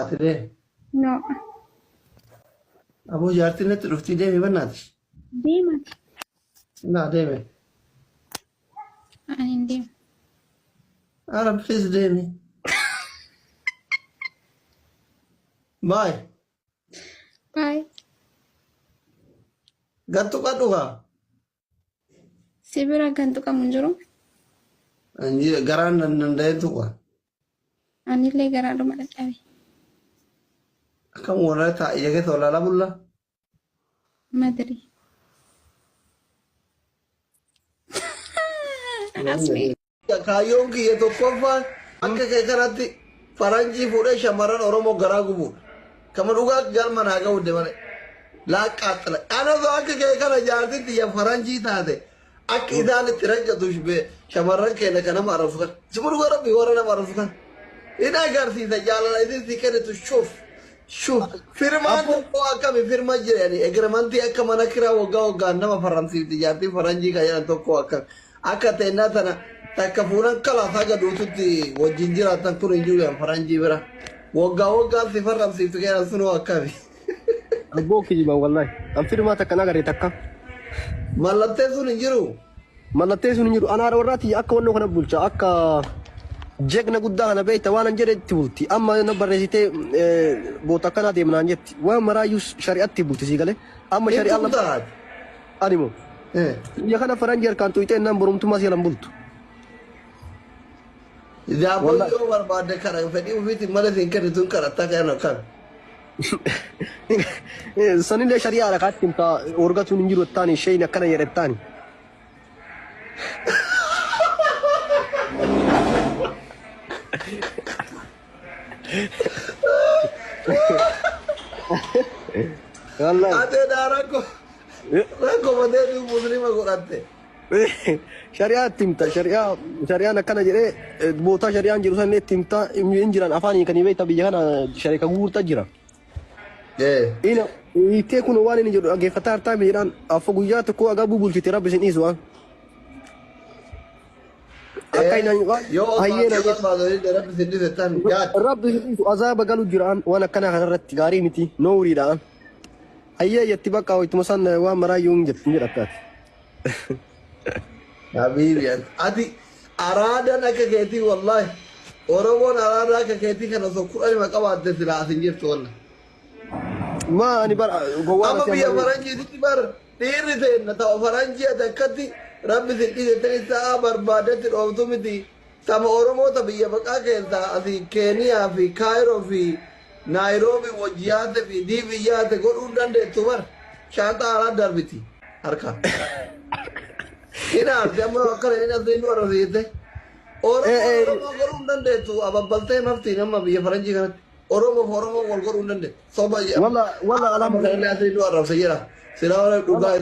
Ati deemi. No. Aboo jaartiin natti dhuftii deemi bannaati. Deemati. Naa deeme. Ani hin deemu. Ara please deemi. Bye. Bye. Gattu qadhu kaa. Si bira kan tuqamu hin jiru. Garaan nan danda'ee tuqa. Anillee garaadhuma dadhabe. Akkam warra ta'a ija keessa wallaalaa bulla. Madri. Asmee. Kaayyoon kiyya tokkoffaan akka kee kanatti faranjii fuudhee shamarran Oromoo garaa gubuudha. Kama dhugaa galma naa ga'u malee. Laaqqaaxxila. Ana osoo akka kee kana jaartiin tiyya faranjii taate akka isaan itti rakkatu shamarran keenya kan nama arrabsu kana. Suma dhugaa rabbi warra nama arrabsu kana. Hin agarsiisa jaalala isin si kennitu shuuf. Shuuf. Firmaan tokko akkami firma jedhani agreementii akka mana kiraa waggaa waggaan nama faramsiifti jaartiin faranjii kan jedhan tokko akkami. Akka teennaa tana takka fuunan kalaas haga duututti wajjin jiraatan kun hin jiru yan faranjii bira. Waggaa waggaan si farramsiiftu keeran sunoo akkami. Abboo kijiban wallahi. An firmaa takka na agarre takka. Mallattee sun hin jiru. Mallattee sun hin jiru. Ana haadha warraa tiyya akka wannoo kana bulcha akka jegna guddaa kana beekta waan an jedhe itti bulti. Amma na barreessitee boota akkanaa deemnaan jetti. Waan maraayyuu shari'atti bulti sii galee. Amma Hin shari'aan tumtaa ati. Ani moo. Biyya kana faranjii harkaan tuyxee innaan borumtummaa si jalan bultu. Daabboo Wallahi. yoo barbaadde kana fedhii ofiitiin malee siin kennitu hin kadhattaa kan akkami. Sanillee shari'aadha kaatti himtaa horgatuun hin jiru ettaani shayni akkana jedha ettaani. Wallahi. Atee daa rakkoo rakkoo matee fi muslima godhatte. Shari'aa itti himta. Shari'aa shari'aan akkana jedhee bootaa shari'aan jiru sanillee itti himta. Hin jiran afaan hiikanii beekta biyya kana shari'a guurta jira. Ina hiiktee kun waan inni jedhu dhaggeeffataa hartaa miidhaan afur guyyaa tokko agabuu bulchite rabbi isin dhiisu waan. Akka inni Yoo hayyee na jedhe. barbaadu rabbi sin dhise tan gaad. Rabbi isin dhiisu azaaba galu jiraan waan akkanaa kanarratti gaarii miti noowriidhaan. Hayyee jetti bakka wayituma san waan maraa iyyuu hin jettu hin jedhattaati. Habiibi ati araadaan akka keetii wallahi Oromoon araada akka keetii kana osoo kudhanima qabaatte silaa asin jirtu wallahi. Maa ani bara gowwaan Amma asii biyya amma faranjiititti bar dhiirri teenna ta'u faranjii ati akkatti rabbi sin dhise tani sa'a barbaadetti dhooftu miti. Sama Oromoota biyya baqaa keessaa asii Keeniyaa fi Kaayiroo fi Naayiroobii wajji yaate fi diibii yaate godhuu hin dandeettu bar. Shaanxaa alaa darbiti harka. Hin aarte amma akkana inni asii nu arrabsiite. Oromoo Oromoo godhuu hin dandeettu ababbaltee maftiin amma biyya faranjii kanatti. Oromoof Oromoo wal godhuu hin dandeettu. Soba jedhama. Walla walla Amma alhamdulillah. kanallee asii nu arrabse jira. Silaa warra dhugaa.